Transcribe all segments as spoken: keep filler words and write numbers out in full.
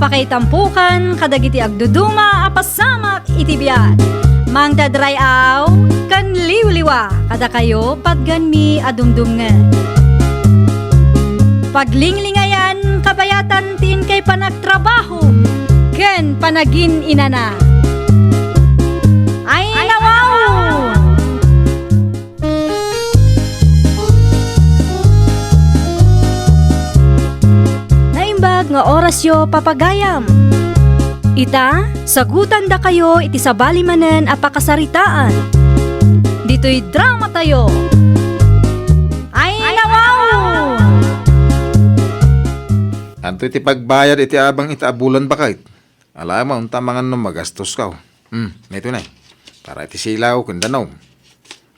Pakaitampokan kadagiti agduduma a pasamak iti biag. Mangted ray-aw ken liwliwa kadakayo patganmi a dumdumngen. Paglinglingayan kabayatan ti inkay panagtrabaho ken panagin-inana. Ay, nawaw! Naimbag nga orasyo, papagayam. Ita, sagutandakayo iti sabali manen a pakasaritaan. Ditoy dramatayo. Ay, nawaw! Anto iti pagbayad iti abang ita a bulan, baket? Ala, maunta mangan no magastoska. Hmm, maytoy nay. Para iti silaw ken danum.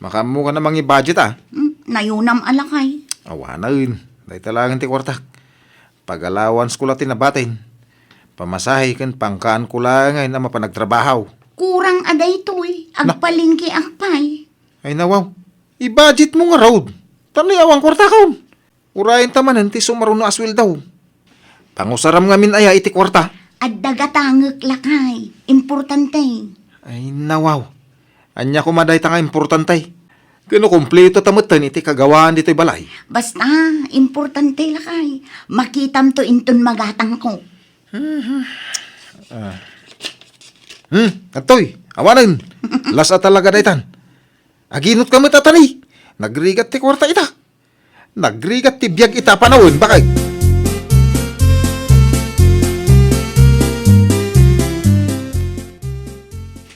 Makaammoka a mangi-budget a. Hmm, nayunam a lakay. Awanen. Dayta laeng ti kuartak. Pag-allowancesko la ti nabatin. Pamasahe ken pangkaanko laeng a mapan agtrabaho. Kurang a daytoy. Na- Agpalengkeak pay. Ay, nawaw. I-budgetmo ngarud. Tapno awan kuartakon. Urayenta manen ti sumaruno a sueldo. Pangusaram ngamin aya iti kuarta? Adda gatangek, lakay. Importante. Ay, nawaw. Ania koma dayta nga importante? Ken no kumpleto ta metten iti kagawaan ditoy balay. Basta, importante, lakay. Makitamto inton magatangko. Mhm. Ah. Hmm, adtoy, awanen. Las a talaga daytan. Aginutka met a tani. Nagrigat ti kuarta ita. Nagrigat ti biag ita a panawen, baket.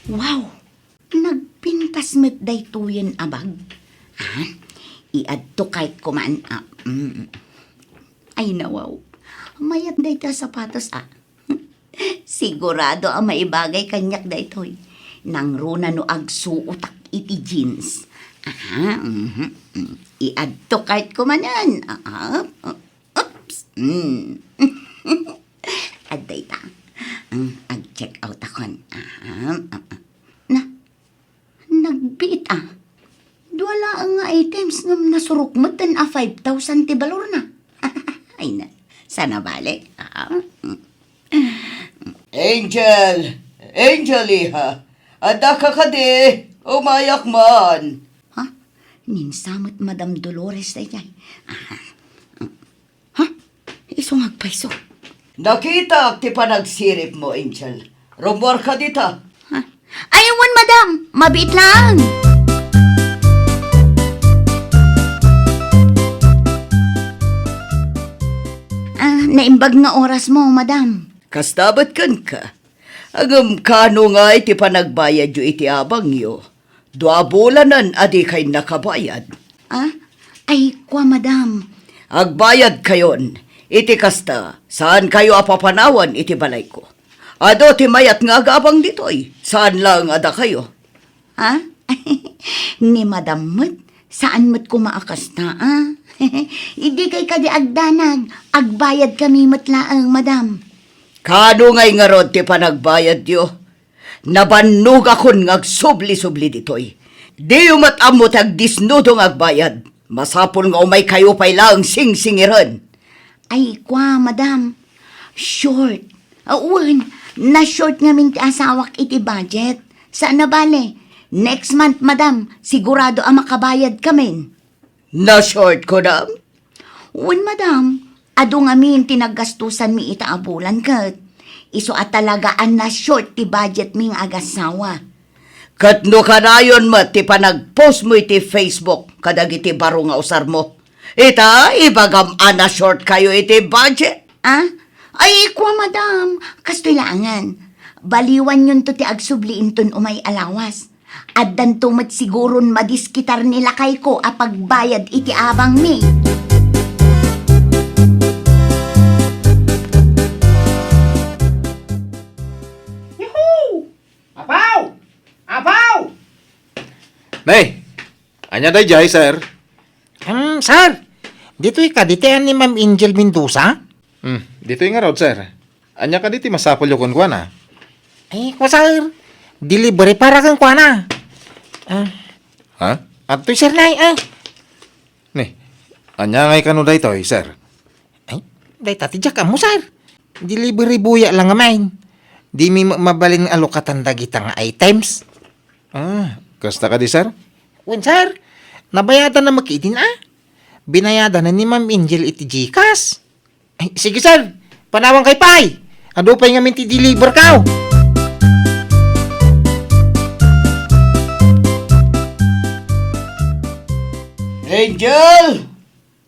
Wow! Nagpintas met daytoyen a bag. Ah, iadto kayat ko man, ah, mm. Ay, nawaw. Mayat dayta a sapatos, ah. Sigurado a maibagay kaniak daytoy. Nangruna no agsuotak iti jeans. Aha, mhm, mm. Iadto kayat ko manen. Ah, ah, oops. Mm. Adda ita. Mm, ag-check out akon. Aha, ah, ah. Na, nagbiit a. Dua laeng nga items ngem nasurok metten a five thousand ti balorna. Ay na, saan a bale? Ah, mm. Angel! Angel, iha! Addaka kadi? Umayak man! Ha? Ninsa met Madam Dolores daydiay. Aha. Ha? Isu nga agpayso. Nakitak ti panagsiripmo, Angel. Rummuarka dita. Ha? Ay, wen, madam. Mabiit laeng. Ah, naimbag nga orasmo, madam. Kasta met kenka. Ngem kano ngay ti panagbayadyo iti abangyo? Dua bulanen a dikay nakabayad. Ah? Ay, kua, madam. Agbayadkayon. Iti kasta, saankayo a papanawan iti balayko. Adu ti mayat nga agabang ditoy. Saan laeng a dakayo. Ha? Ni madam met, saan met koma a kasta, a? Dikay kadi agdanag. Agbayadkami met laeng, madam. Kano ngay ngarud ti panagbayadyo? Nabannogakon nga agsubli-subli ditoy. Diyo met ammo ti agdisnudo nga agbayad. Masapul nga umaykayo pay laeng singsingiren. Ay, kua, madam. Short. Ah, wen, na-short ngamin ti asawak iti budget. Saan a bale, next month, madam, sigurado a makabayadkamin. Na-short, kunam? Wen, madam. Adu ngamin ti naggastosanmi ita a bulan ket isu a talaga a na-short ti budgetmi nga agasawa. Ket no kanayon met ti panagpostmo iti Facebook kadagiti baro nga usarmo, ita, ibagam a na-short kayo iti budget. Ah? Ay, kua, madam. Kastoy laengen. Baliwanyonto ti agsubli inton umay a lawas. Addanto met siguron madiskitar ni lakayko a pagbayad iti abangmi. Yahoo! Apaw! Apaw! Ne, ania daydiay, sir? Em, sir, ditoy kadi ti ni Ma'am Angel Mendoza? Hmm, ditoy ngarud, sir. Ania kadi ti masapulyo kenkuana? Ay, kua, sir, delivery para kenkuana. Ah. Ha? Adtoy, sir, nay, ah. Ne, ania ngay kano daytoy, sir? Ay, dayta ti diak ammo, sir. delivery boy-ak la ngamin. Dimi ma-, mabalin a lukatan dagita nga items. Ah, kasta kadi, sir? Wen, sir. Nabayadan na met ketdin, a. Binayadan na ni Ma'am Angel iti GCash. Ay, sige, sir. Panawankayo pay. Adu pay ngamin ti deliver ko. Angel!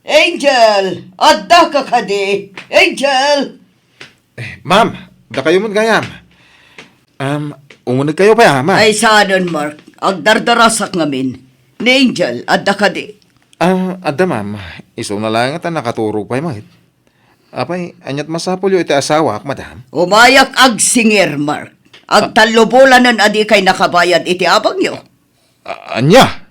Angel! Addaka kadi? Angel! Eh, ma'am, dakayo met gayam. Um, umunegkayo pay, a, ma'am? Ay, saanen, Mark. Agdardarasak ngamin. Ni Angel, adda kadi? Ah, adda, ma'am. Isuna laeng ta nakaturog pay met. Apay, ania't masapulyo iti asawak, madam? Umayak agsingir, Mark. Agtallo bulanen a dikay nakabayad iti abangyo. A-, ania?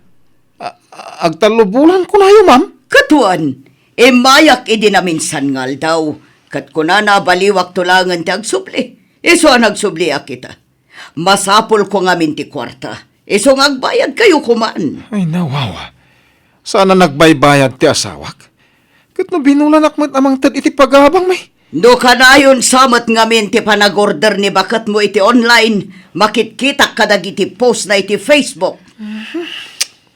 A-, agtallo bulan kunayo, ma'am? Ket wen, immayak idi naminsan nga aldaw, ket kunana a baliwakto laengen ti agsubli. Isu a nagsubliak ita. Masapulko ngamin ti kuarta. Isu nga agbayadkayo koman. Ay, nawaw. Saan a nagbaybayad ti asawak? Ket no binulanak met a mangted iti pagabangmi? No kanayon sa met ngamin ti panagorder ni baketmo iti online, makitkitak kadagiti post na iti Facebook.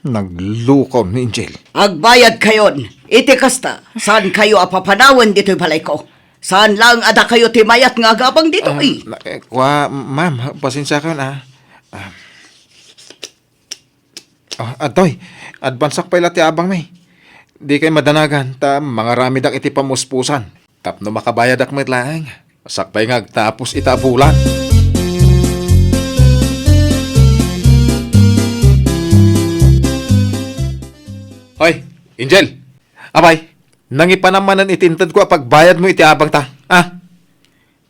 Naglukaw ni Angel. Agbayadkayon. Iti kasta, saankayo a papanawen ditoy balayko. Saan laeng a dakayo ti mayat nga agabang ditoy. Um, na-, eh, kwa, ma'am, pasensiakayon, a. Ah. Oh, adtoy, advanceak pay la ti abangmi. Dikay madanagan ta mangaramidak iti pamuspusan. Tapno makabayadak met laeng, sakbay nga agtapos ita a bulan. Hoy, Angel! Apay, nangipanam manen iti intedko a pagbayadmo iti abangta, a?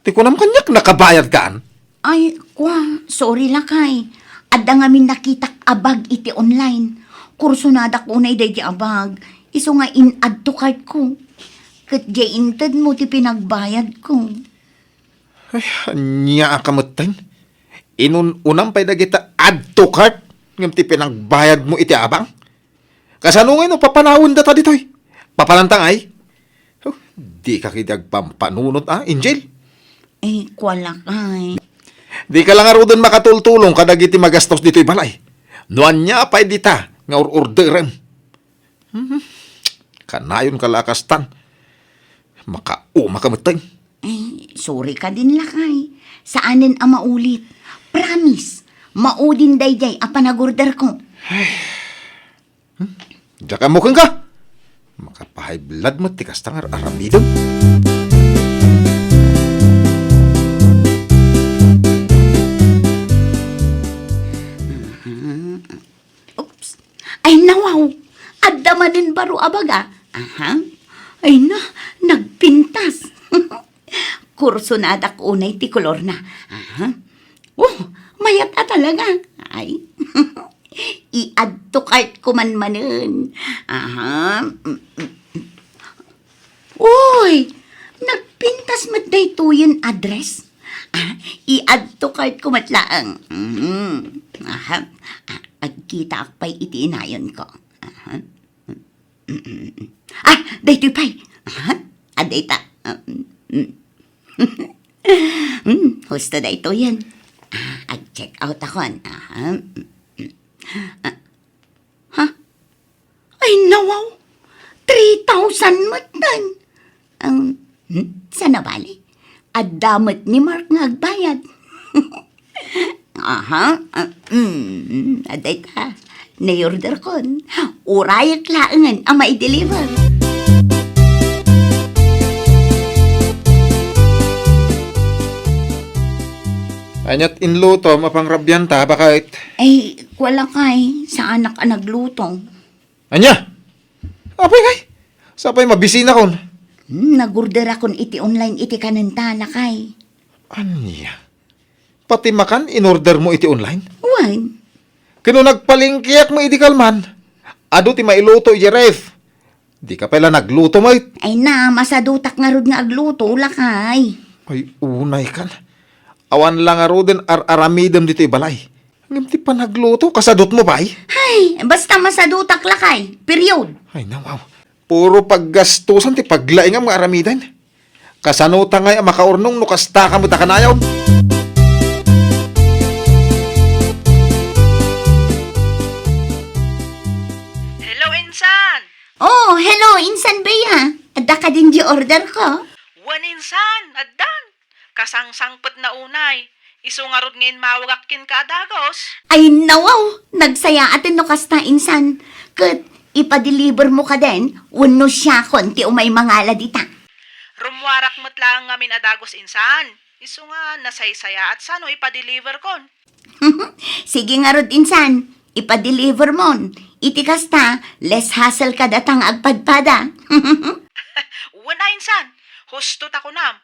Ti kunam kaniak, nakabayadkan? Ay, kwa, sorry lakay. Adda ngamin nakitak a bag iti online. Kursonadak unay daydi a bag. Isu nga in-add to cartko. Ket diay intedmo ti pinagbayadko. Ay, ania a kametten? Inun-unam pay dagita add to cart ngem ti pinagbayadmo iti abang? Kasano ngay no papanawendata ditoy? Papananta ngay? Oh, dika ketdi agpampanunot, a, Angel? Eh, kwa lakay. Dika la ngaruden makatultulong kadagiti magastos ditoy balay. No ania pay dita nga ur-orderem? Hmm, kanayonka la a kastan. Makaumaka metten. Eh, sorry kadin lakay. Saanen a maulit. Promise, maudin daydiay a panagorderko. Hmm? Diak ammo kenka. Maka-high blood met ti kasta nga ar-aramidem. Oops. Ay, nawaw. Adda manen baro a baga. Aha. Ay na, nagpintas. Kursonadak unay ti kolorna. Aha. Oh, mayat a talaga. Ay. I-add to cart ko man manen. Aha. Mm, mm, mm. Uy, nagpintas met daytoyen a dress. Ah, i-add to cart ko met laeng. Mhm. Aha. Ah, agkitaak pay iti inayonko. Aha. Mm, mm, mm. Ah, daytoy pay. Aha. Ah, dayta. Ah, mm, mm. Hmm, husto daytoyen. Ah, ag-check out akon. Aha. Mm, mm. Ah, ha? Ay, nawaw! Three thousand met dan! Ang, hmm? Sana bali? Adda met ni Mark nga agbayad. Aha, ah, mm, adda ita. Naiorder kon. Urayek laengen a maideliver. Ania't inlutom a pangrabianta, baket? Ay, kwa lakay, saanak a nagluto. Ania? Apay ngay? Sapay mabisinakon. Hmm, nagorderakon iti online iti kanenta, lakay. Ania? Pati makan inordermo iti online? Wen. Ken no nagpalengkeak met idi kalman, adu ti mailuto iti ref. Dika pay la nagluto met. Ay na, masadutak ngarud nga agluto, lakay. Ay, unaykan. Awan la ngaruden ar-aramidem ditoy balay. Ngem ti panagluto, kasadutmo pay? Ay, basta masadutak lakay. Period. Ay, nawaw. Puro paggastusan ti paglaingam nga aramiden. Kasanota ngay a makaurnong no kasta ka met a kanayon? Hello, insan! Oh, hello, insan Bea. Adda kadin di order ko? Wen, insan, addan. Kasangsangpetna unay. Isu ngarud nga inmawagak kenka a dagus. Ay, nawaw! Nagsayaat no kasta, insan. Ket ipadeliver mo kadin wenno siakon ti umay mangala dita? Rummuarak met laeng ngamin a dagus, insan. Isu nga nasaysayaat sa no ipadeliverkon. Sige ngarud, insan. Ipadeliver mon. Iti kasta, less hassle ka data nga agpadpada. Wen a, insan. Husto ta kunam.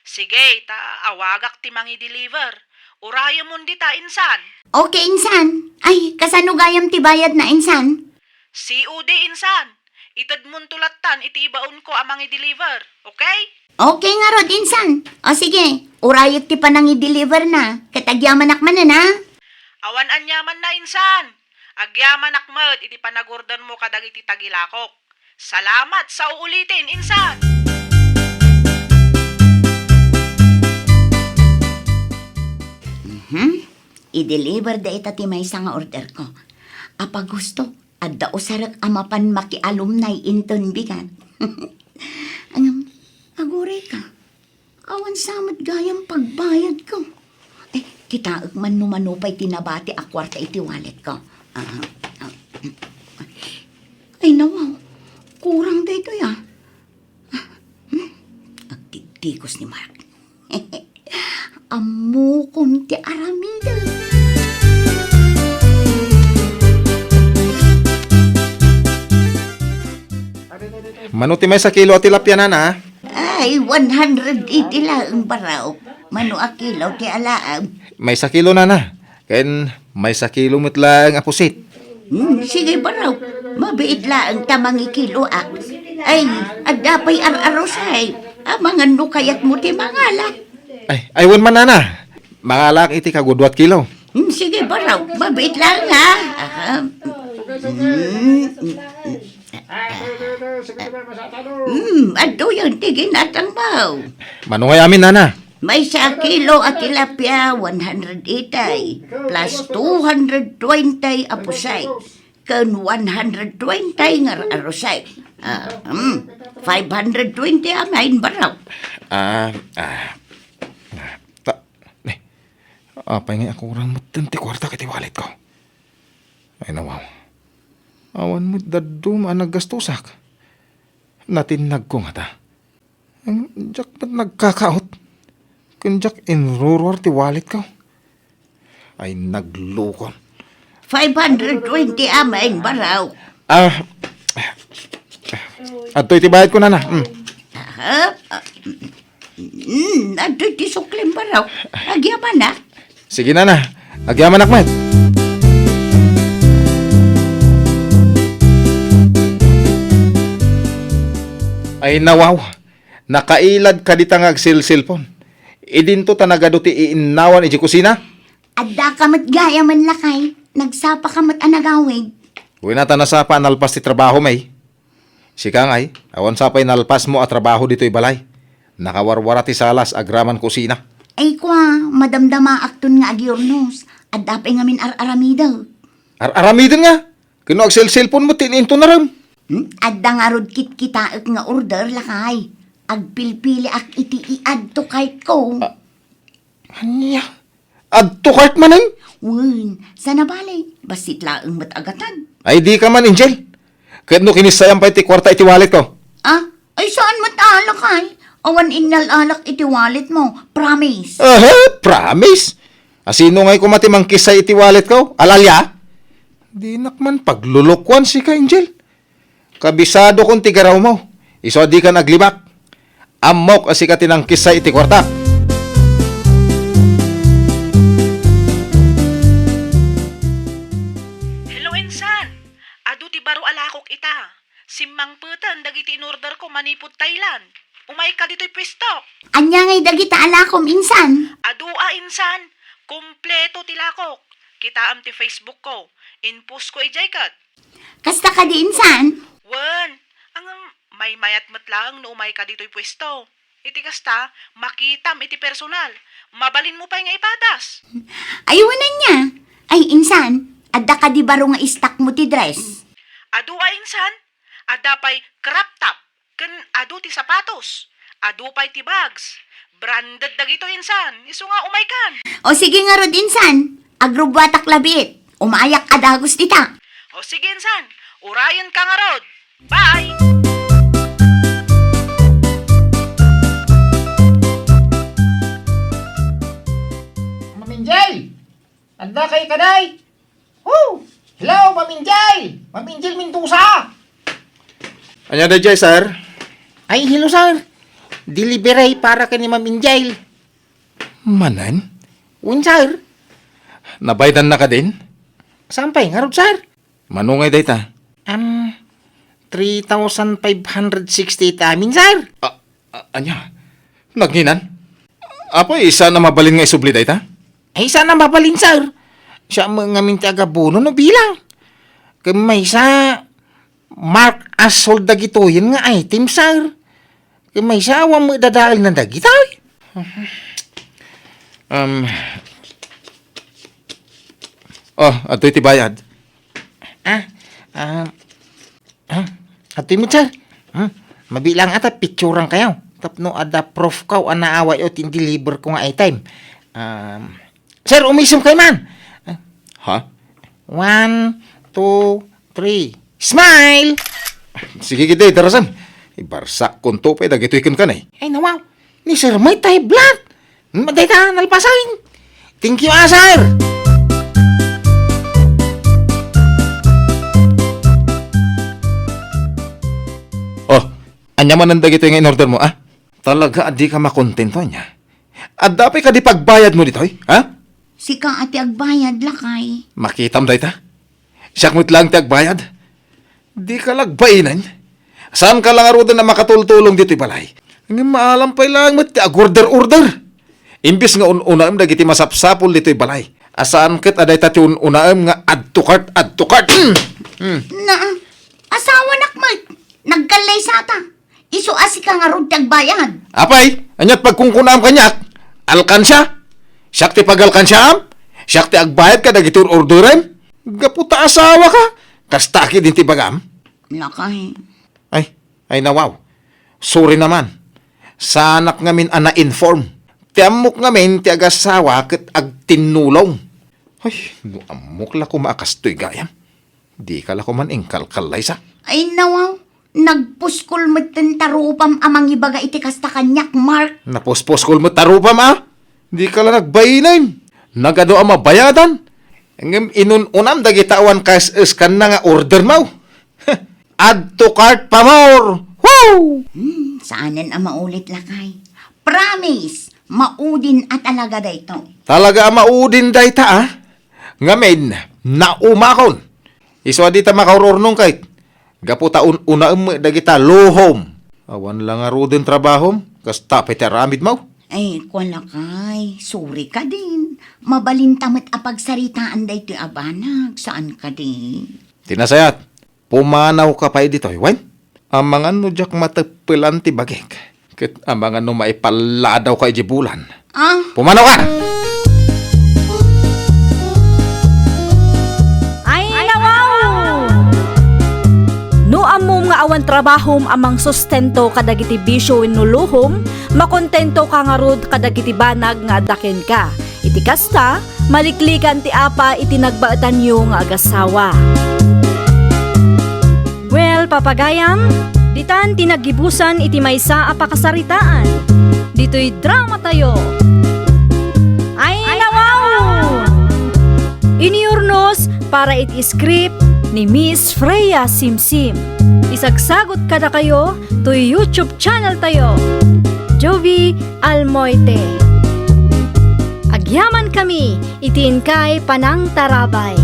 Sige, ta awagak ti mangideliver. Urayemon dita, insan. Okay, insan. Ay, kasano gayam ti bayadna, insan? C O D, insan. Itedmonto lattan iti ibaonko a mangideliver. Okay? Okay ngarud, insan. O sige, urayek ti panangideliverna. Ket agyamanak manen, a? Awan aniamanna, insan. Agyamanak met iti panagurdermo kadagiti tagilakok. Salamat sa uulitin, insan! Mhm. I-deliver dayta ti maysa nga orderko. Apagustok, adda usarek a mapan makialumnay inton bigat. Ngem, agurayka. Awan sa met gayam pagbayadko. Eh, kitaek man no mano pay ti nabati a kuarta iti walletko. Ah, ah. Ay, nawaw. Kurang daytoy, a. Hmm? Agtitikos ni Mark. Ammokon ti aramidek. Mano ti maysa kilo a tilapia, nana? Ay, one hundred eighty laeng, baraw. Mano a kilo ti alaem? Maysa kilo, nana. Ken maysa kilo met laeng a pusit. Hmm, sige, baraw. Mabiit laeng ta mangikiloak. Ay, adda pay ar-arusay. Amangan no kayatmo ti mangala. Ay, ay, wen man, nana. Mangalaak iti kagudua a kilo. Hmm, sige, baraw. Mabiit laeng, ha? Aha. Hmm, hmm, hmm. Hmm, adtoyen ti ginatangmo. Mano ngay amin, nana? Maysa a kilo a tilapia, one hundred eighty, plus two hundred twenty a pusay, ken one hundred twenty nga ar-arusay. Ah, hmm, five hundred twenty amin, baraw. Ah, ah. Ta, eh, apay nga akurang metten ti kuarta iti walletko? Ay, nawaw. Awan met dadduma a naggastosak. Natinnagko ngata. Em, diak met nagkakaot. Ken diak inruruar ti walletko. Ay, naglukon. Five hundred twenty amin, baraw. Ah, adtoy ti bayadko, nana. Mm. Aha. Ah, mm, adtoy ti suklim, baraw. Agyamanak. Sige, nana. Agyamanak met. Ay, nawaw. Nakailad ka dita nga agselselpon. Idinto ta nagadu ti iinnawan idiay kusina? Addaka met gayam, lakay. Nagsapaka met a nagawid. Wen a ta nasapa a nalpas ti trabahom, ay. Sika ngay, awan sa pay nalpasmo a trabaho ditoy balay. Nakawarwara ti salas agraman kusina. Ay kua, madamdamaakton nga agyurnos. Adda pay ngamin ar-aramidek. Ar-aramiden nga? Ken no agselselpon met ti ininto narem? Hmm? Adda ngarud kitkitaek nga order, lakay. Agpilpiliak iti iadto kartko. Ah, ania? Adto kart manen? Wen, sana bale, bassit laeng met a gatad. Ay, dika man, Angel. Ket no kinissayam pay ti kuarta iti walletko. Ah, ay saan met a, lakay. Awan innal-alak iti walletmo. Promise. Aha, promise? A, sino ngay koma ti mangkissay iti walletko? Al-alia? Dinak man paglulukuan sika, Angel. Kabisadokon ti garawmo, isu a dikan aglibak. Ammok a sika ti nangkissay iti kuarta. Hello, insan! Adu ti baro a lakok ita. Simmangpeten dagiti inorderko manipud Thailand. Umayka ditoy puestok. Ania ngay dagita a lakom, insan? Adu a, insan. Kompleto ti lakok. Kitaem ti Facebook ko. Inpost ko idiay ket. Kasta kadi, insan? Wen, ngem maymayat met laeng no umayka ditoy puesto. Iti kasta, makitam iti personal. Mabalinmo pay nga ipadas. Ay, wen ania. Ay, insan, adda kadi baro nga stock mo ti dress? Adu a, insan, adda pay crop top, ken adu ti sapatos, adu pay ti bags. Branded dagitoy, insan, isu nga umaykan. O sige ngarud, insan, agrubbuatak labiit. Umayak a dagus dita. O sige, insan, urayenka ngarud. Bye! Ma'am Angel! Adda kay kaday? Woo! Hello, Ma'am Angel! Ma'am Angel Mendoza! Ania daydiay, sir? Ay, hello, sir. Delivery para ken ni Ma'am Angel. Manen? Wen, sir. Nabayadanna kadin? Saan pay ngarud, sir? Mano ngay dayta? Am, three thousand five hundred sixty ita amin, sir. A, a, ania? Nagnginan? Apay, saan a mabalin nga isubli dayta? Ay, saan a mabalin, sir. Siak met ngamin ti agabono no bilang. Ken maysa, mark as sold dagitoyen nga item, sir. Ken maysa, awan met dadaelna dagitoy. Um, oh, adtoy ti bayad. Ah, ah, ah, adtoy met, sir. Hmm, mabilang ata, picturan kayo. Tapno adda proof kaw a naawayo ti deliver ko nga item. Um, sir, umisem kayo man. Ha? One, two, three. Smile! Sige, gidi, darasan. Ibarsak konto pay dagitoy kenka, eh. Ay, nawaw. Ni Sir May tay blood. Hmm, dayta, nalpasen. Thank you, ah, sir. Oh, ania manen dagitoy nga in-order mo, ah? Talaga a dika makontento, ania? Adda pay kadi pagbayad mo ditoy, ha? Sika a ti agbayad, lakay. Makitam dayta. Siak met laeng ti agbayad. Dika la agbainen. Saanka la ngaruden a makatultulong ditoy balay. Ngem maalam pay laeng met ti agorder-order. Imbes nga un-unaem dagiti masapsapul ditoy balay, a saan ket a dayta ti un-unaem nga add to cart, add to cart. Mm. Mm. Na, asawanak met. Nagkallaysata. Isu a sika ngarud ti agbayad. Apay, ania't pagkunkunaam kaniak? Alkansia? Siak ti pagalkansiaam? Siak ti agbayad kadagiti or-orderem? Gapu ta asawaka, kasta ketdin ti bagam? Lakay. Ay, ay, nawaw. Sorry naman. Saanak ngamin a na-inform. Ti ammok ngamin ti agasawa ket agtinnulong. Ay, no ammok la koma a kastoy gayam. Dika la koman inkalkallaysa. Ay, nawaw. Nagpuskol metten ta rupam a mangibaga iti kasta kaniak, Mark. Napuspuskol met ta rupam, a? Dika la nagbainen. Nagadu a mabayadan. Ngem inun-unam dagita awan kaes-eskanna nga order mo. Add to cart pa more. Woo! Hmm, saanen a maulit, lakay. Promise, maudin a talaga daytoy. Talaga a maudin dayta, a? Ngamin, naumakon. Isu a dita makaururnong ket gapu ta un-unaem dagita luhom. Awan la ngaruden trabahom, kasta pay ti aramidmo. Ay, kua lakay, sorry kadin. Mabalinta met a pagsaritaan daytoy a banag, saan kadi? Ti nasayaat, pumanawka pay ditoy, wen? Amangan no diak mateppelan ti bagik, ket amangan no maipalladawka idiay bulan. Ah. Pumanawka! Ay, nawaw! No ammom nga awan trabahom a mangsustento kadagiti bisio wenno luhom, makontentoka ngarud kadagiti banag nga adda kenka. Iti kasta, maliklikan ti apa iti nagbaetanyo nga agasawa. Well, papagayam, ditan ti naggibusan iti maysa a pakasaritaan. Ditoy drama tayo. Ay, nawaw! Iniurnos para iti script ni Miss Freya Simsim. Isagsagot kadakayo toy YouTube channel tayo, Jovi Almoite. Agyaman kami iti inkay panangtarabay.